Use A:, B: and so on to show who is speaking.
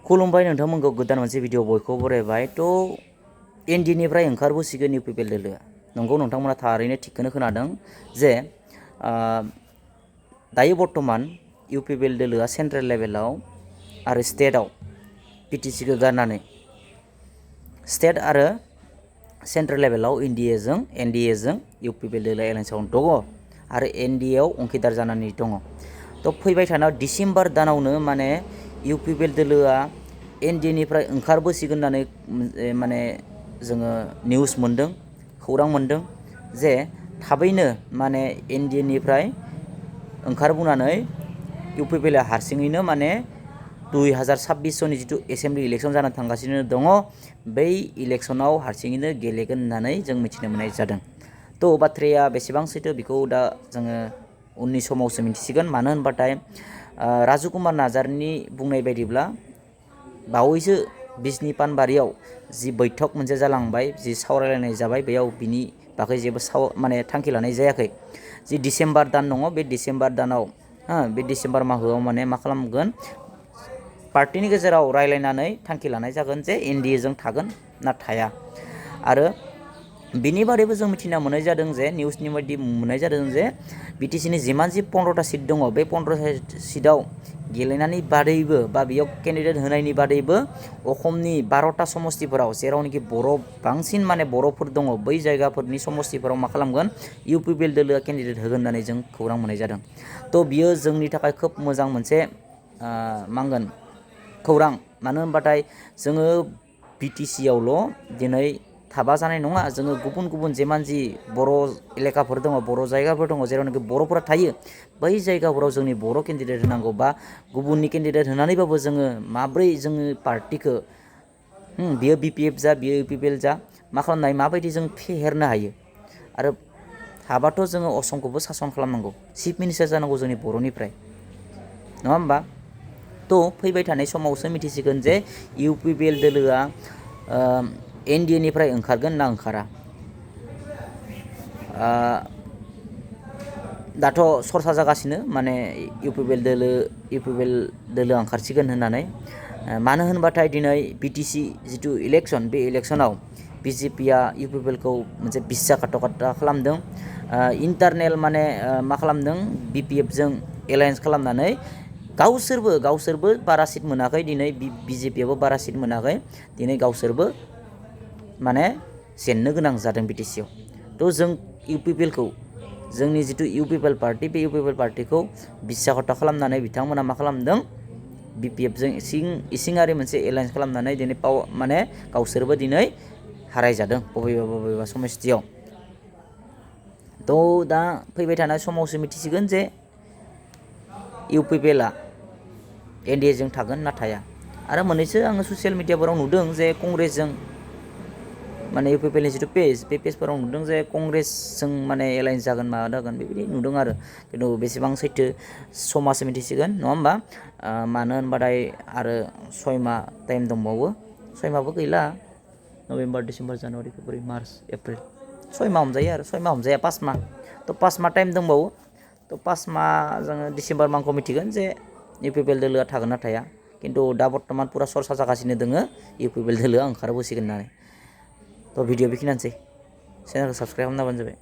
A: खुलुमबाय नोंथांमोनखौ गोदान मोनसे भिडिअ बयखौबो बरायबाय। थ' एनडिएनिफ्राय ओंखारबोसिगोन इउपिपिएल दोलोआ। नंगौ नोंथांमोना थारैनो थिगखौनो खोनादों जे दायो बर्थमान इउपिपिएल दोलोआ सेन्ट्रेल लेभेलाव आरो स्टेटआव पिटिसिखौ गारनानै स्टेट आरो सेन्ट्रेल लेभेलाव एनडिएजों इउपिपिएल दोलोआ एलायन्सआव दङ आरो एनडिएआव अंखिदार जानानै दङ। थ' फैबाय थानाय डिसेम्बर दानावनो माने इउपिपिएल दोलोआ एनडिएनिफ्राय ओंखारबोसिगोन होननानै माने जोङो निउस मोन्दों, खौरां मोन्दों जे थाबैनो माने एनडिएनिफ्राय ओंखारबोनानै इउपिपिएलआ हारसिङैनो माने 2026 जिथु एसेम्बलि इलेक्सन जानो थांगासिनो दङ, बै इलेक्सनाव हारसिङैनो गेलेगोन होननानै जों मिथिनो मोननाय जादों। थ' बाथ्राया बेसेबां सैथो बेखौ दा जोङो उननि समावसो मिन्थिसिगोन। मानो होनबाथाय राजु कुमार नार्जारिनि बुंनाय बायदिब्ला बावैसो बिजनि पानबारियाव जि बैठक मोनसे जालांबाय, जि सावरायलायनाय जाबाय, बेयाव बिनि बागै जेबो माने थांखि लानाय जायाखै। जि डिसेम्बर दान दङ, बे डिसेम्बर दानाव बे डिसेम्बर माहोआव माने मा खालामगोन, पार्टिनि गेजेराव रायलायनानै थांखि लानाय जागोन जे एनडिएजों थागोन ना थाया। आरो बिनि बादैबो जों मिथिना मोननाय जादों जे निउसनि बायदि मोननाय जादों जे बिटिसिनि जिमान जि 15टा सिट दङ, बे 15टा सिटआव गेलेनायनि बादैबो बा बेयाव केन्डिडेट होनायनि बादैबो असमनि 12टा समस्तिफोराव जेरावनोखि बांसिन माने बर'फोर दङ, बै जायगाफोरनि समस्तिफोराव मा खालामगोन, इउपिपिएल दोलोआ केन्डिडेट होगोन होननानै जों खौरां मोननाय जादों। थ' बियो जोंनि थाखाय खोब मोजां मोनसे मा होनगोन खौरां। मानो होनबाथाय जोङो बिटिसिआवल' दिनै थाबा जानाय नङा, जोङो गुबुन गुबुन जेमान जि बर' एलेकाफोर दङ, बर' जायगाफोर दङ, जेरावनोखि बर'फोरा थायो, बै जायगाफोराव जोंनि बर' केन्डिडेट होनांगौ बा गुबुननि केन्डिडेट होनानैबाबो जोङो माब्रै जोङो पार्टिखौ बियो बिपिएफ जा बियो इउपिपिएल जा मा खालामनो हायो, माबायदि जों फेहेरनो हायो। आरो हाबाथ' जोङो असमखौबो सासन खालामनांगौ, चिफ मिनिस्टार जानांगौ जोंनि बर'निफ्राय, नङा होमबा? थ' फैबाय थानाय समावसो मिथिसिगोन जे इउपिपिएल दोलोआ एनडिएनिफ्राय ओंखारगोन ना ओंखारा। दाथ' सरसा जागासिनो माने इउपिपिएल दोलो ओंखारसिगोन होननानै। मानो होनबाथाय दिनै बिटिसि जिथु इलेक्सन, बे इलेक्सनाव बिजेपिआ इउपिपिएलखौ मोनसे बिसाखाथ'खाथा खालामदों। इन्टारनेल माने मा खालामदों, बिपिएफजों एलायन्स खालामनानै गावसोरबो बारा सिट मोनाखै, दिनै बिजेपिआबो बारा सिट मोनाखै, दिनै गावसोरबो माने जेननो गोनां जादों बिटिसिआव। थ' जों इउपिपिएलखौ, जोंनि जिथु इउपिपिएल पार्टि, बे इउपिपिएल पार्टिखौ बिसाखथा खालामनानै बिथांमोना मा खालामदों, बिपिएफजों इसिङारि मोनसे एलायन्स खालामनानै दिनै माने गावसोरबो दिनै हारायजादों बबेबा समस्तियाव। थ' दा फैबाय थानाय समावसो मिथिसिगोन जे इउपिपिएलआ एनडिएजों थागोन ना थाया। आरो मोननैसो आङो ससियेल मिडियाफोराव नुदों जे कंग्रेसजों माने इउपिपिएलनि जिथु पेज, बे पेजफोराव नुदों जे कंग्रेसजों माने एलायन्स जागोन, माबा जागोन, बेबायदि नुदों आरो। खिन्थु बेसेबां सैथो समासो मिथिसिगोन, नङा होमबा? मानो होनबाथाय आरो 6 माह टाइम दंबावो, 6 माहबो गैला, November, December, January, February, March, April, 6 माह हमजायो आरो 6 माह हमजाया, 5 माह। थ' 5 माह टाइम दंबावो। थ' 5 माह जोङो डिसेम्बर माहखौ मिथिगोन जे इउपिपिएल दोलोआ थागोन ना थाया। खिन्थु दा बर्थमान पुरा सरसा जागासिनो दोङो इउपिपिएल दोलोआ ओंखारबोसिगोन होननानै। थ' भिडिअ बेखिनियानोसै, चेनेलखौ साबस्क्राइब खालामना होबानो जाबाय।